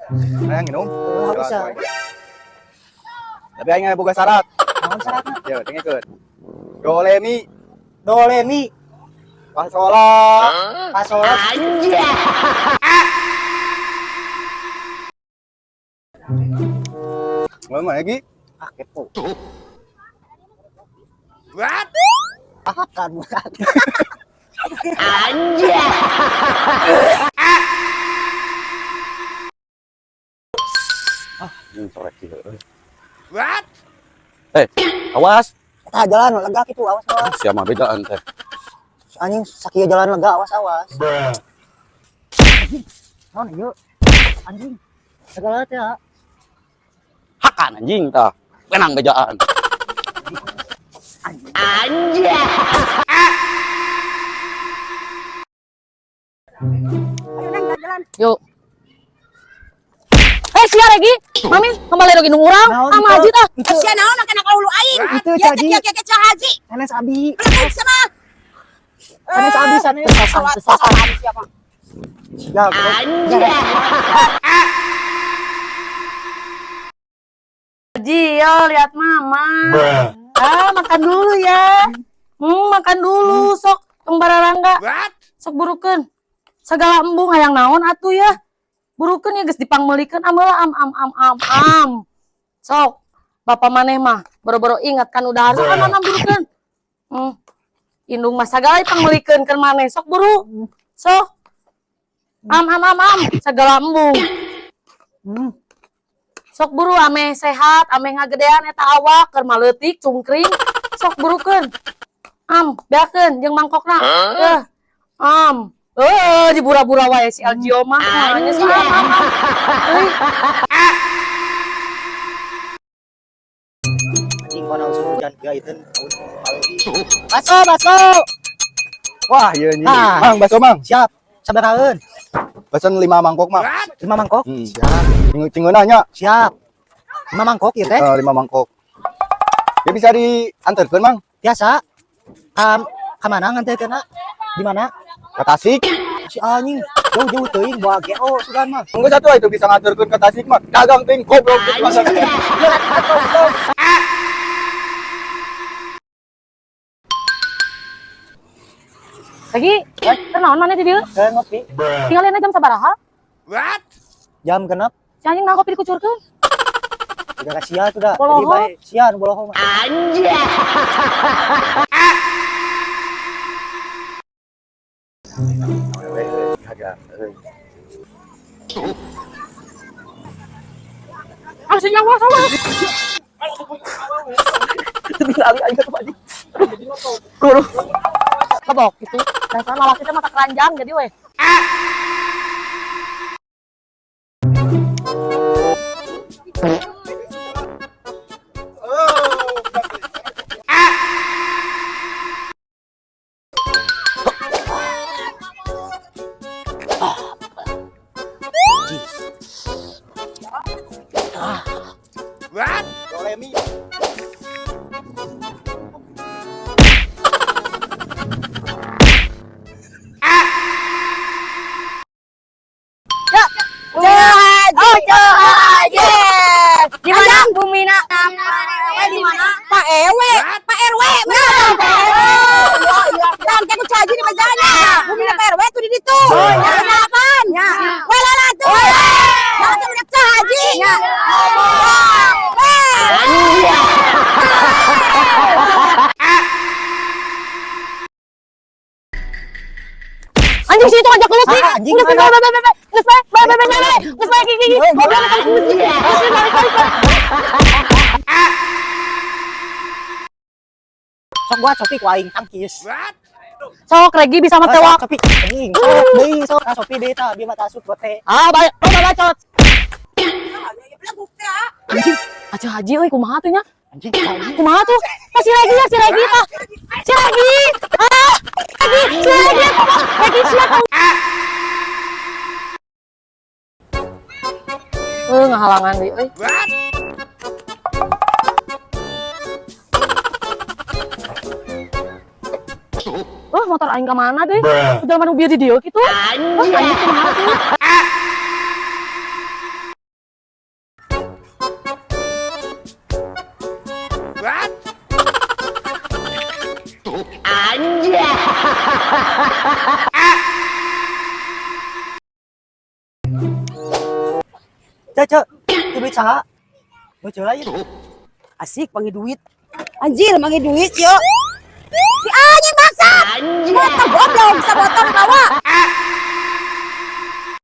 Hayang minum? Haus ya. Tapi aing boga syarat. Naon syaratna? Yo, dengekeun. Do re mi Do re mi fa sol la. Fa sol la. Ngomong lagi. Ah, kepo. What? Ah, kan bukan. Anjing sore kieu euy. What? Eh, awas. Tah jalan lega gitu, awas awas. Siapa bedaan teh? Anjing sakieu jalan lega, awas awas. Naon ieu? Anjing. Segala teh ya. Hakan anjing tah. Wenang bejaan. Ayo Neng, jalan. Yuk. Eh, sia lagi. Mami, kembali lagi nunggu urang. Naon Ah, itu? majid ah. Itu Sia naon kana kaulu aing. Itu, Ya Caji. teh kieu kieu haji. sanes abi. Belakang sama. Sanes abi sanes. Sawat sawan siapa? Ya, anjing. Jio, lihat mama. Ah, makan dulu ya. Makan dulu, sok tong bararangga. Sok burukeun. Segala embung hayang naon atuh ya. Burukeun ya geus dipangmeulikeun ameula am am am am am. Sok, bapak maneh mah boro-boro ingat kan udah harus am am am burukeun. Indung mah sagala dipangmeulikeun keur maneh sok buru. Sok. Am am am am segala embung. Sok buru ameh sehat, ameh ngagedean eta awak keur maleutik cungkring. Sok burukeun. Am, beakeun jeung mangkokna. Eh, am. Eh, dibura-bura wae si Algio mah. Nya am am am. Euy, Anjing kono hujan kieu itu. Baso, baso. Wah, iya anjing. Ah. Mang, bakso mang. Siap. Sabaraheun? Pesen 5 mangkok, Mang. 5 mangkok. Siap. Tinggal nanya. Siap. 5 mangkok ieu teh. Eh, 5 mangkok. Ya bisa diantarkeun, Mang. Biasa. Kam ka mana nganterkeunna? Di mana? Ke Tasik. Si anjing jauh-jauh teuing bawa GO sugan mah. Enggak satu itu bisa nganterkeun ke Tasik mah. Dagang ting goblok gitu masa. Lagi, keur naon maneh di dieu? Saya ngopi. Tinggalin jam sabaraha? Jam genep. Si anjing nah kopi dikucurkeun. Udah ka sia tuh dah. Jadi Boloho. bae sia nu boloho mah. Ah, si nyawa sama. Tinggali aing tuh anjing. Kebok gitu. Dasar lalaki teh mata keranjang jadi weh. Do re mi. Haji. Oh, Haji. Di mana Bumina? Di mana? Pak RW, Pak RW, mana? Pak RW. Dan kayak ku haji di bejana. Bumi Pak RW tuh di ditu. Ya, delapan. Ya. Welala tuh. Nah, tuh budak haji. Ya. Anjing sini tuh ngajak gelut nih. Ah, anjing, Geus mana? bae bae bae bae. Geus bae bae bae bae bae. Geus bae gigi gigi. Goblok geus geus. Geus balik balik. Sok gua copi ku aing tangkis. Sok Regi bisa mah tewak. Sok copi anjing. Sok deui sok ah sopi deui tah bieu mah asup gote. Ah, bae. Oh, bacot. Anjing, aja haji euy kumaha tuh nya? Anjing anjing. Kumaha tuh? Ah, si Regi ya, si Regi tah. Si Regi. Ah, Regi, si Regi. Regi sia tah. Eh, ngahalangan deui euy. Oh, motor aing ka mana deui? Udah mana bieu di dieu kitu. Oh, anjing kumaha tuh? Cek, cek. Itu duit saha? Mau lain. Asik panggil duit. Anjir manggil duit yo. Si anjing maksa. Motor goblok bisa motor bawa.